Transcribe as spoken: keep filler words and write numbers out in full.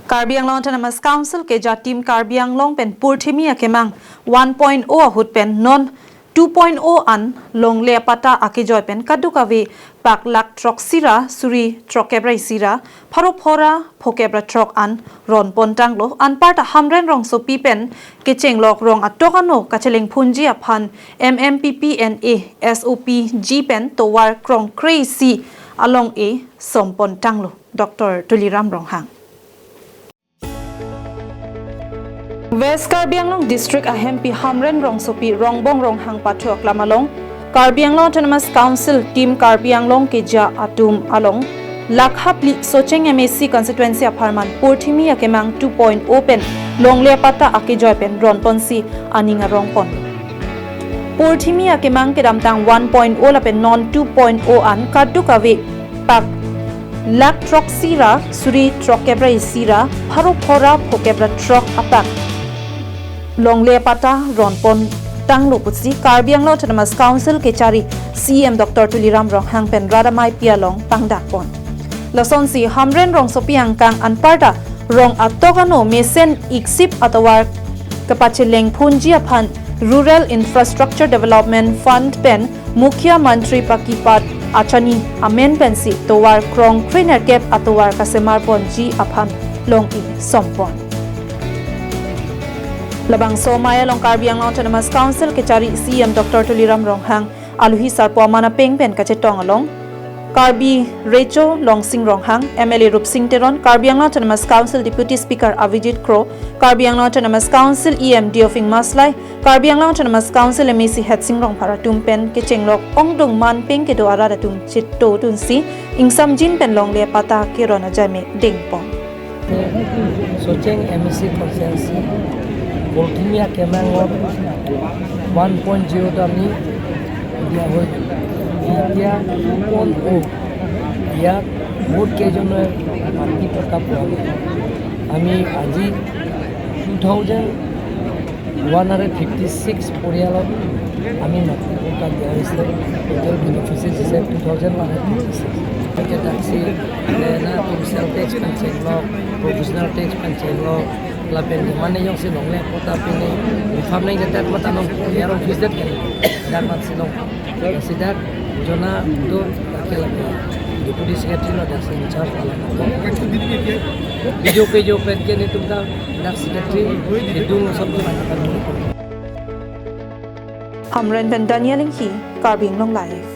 Karbi Anglong Autonomous Council keja Team Karbi Anglong pen purthimi akemang one point o ahut pen non two point o an longle apatta akejoi pen kadokave pak lakh throksi ra suri throkkep ra isi ra pharo phongo ra phokep ra throk an ronpon tanglo. Anparta Hamren Rongsopi pen kechenglok rong atok ano kachelengphunji aphan M M P P N A S O P G pen tovar krongkre isi along e sompon tanglo Doctor Tuliram Ronghang. West Karbi Anglong District ahempi Hamren Rongsopi Rongbong Ronghang pathu aklam along Karbi Anglong Autonomous Council Team Karbi Anglong keja atum along lakha phli Socheng M A C constituency apharman purthimi akemang two point o pen longle apatta akejoi pen ronponsi aning arongpon. Purthimi akemang kedamtang one point o lapen non two point o an kadokave pak lakh throksi ra suri throkkep ra isi ra pharo phongo ra phokep ra throk apak longle apatta ronpon tanglo pusi Karbi Anglong Autonomous Council kechari C E M Doctor Tuliram Ronghang pen rat amei pi along pangdakpon. Lasonsi Hamren Rongsopi angkang anparta rong atok ano mesen iksip atovar kapachelengphunji aphan Rural Infrastructure Development Fund pen Mukhya Mantri Pakipat Achani amen pensi tovar krongkre nerkep atovar kasemarponji aphan long-i sompon. Labangso amei along Karbi Anglong Autonomous Council kechari C E M Doctor Tuliram Ronghang aluhi sarpo aman apeng pen kachetong along Karbi Recho Longsing Ronghang, M L A Rupsing Teron, Karbi Anglong Autonomous Council Deputy Speaker Avijit Kro, Karbi Anglong Autonomous Council E M Deophing Maslai, Karbi Anglong Autonomous Council M A C Hetsing Rongphar atum pen kechenglok ongdung man peng kedo arat atum chetodunsi ingsamjin pen longle apatta keron ajai me dengpon. Socheng M A C constituency, Kolthimia Kemang one point zero dami, dia hoi, dia one point o, dia vote kejono mati pekap. Ami aji two thousand one hundred fifty six পরিয়ালক আমি মাটি পট্টা দিয়া হৈছে। Total beneficiaries হৈছে two thousand one hundred fifty six. এতিয়া taxi, eh, na commercial tax pangchenglok, professional tax pangchenglok, lapen mane jongsi longle apatta pine, reform nang jatad mata nong, ya rong fis dat kan, dan mat sinong. Sidak jona do laki laki. Deputy Secretary lo dak in charge wala. Video ke jo pen ke ni tumda dak Secretary hidung sob tu banyak kan. Hamren pen Daniel Inghi, Karbi Anglong Live.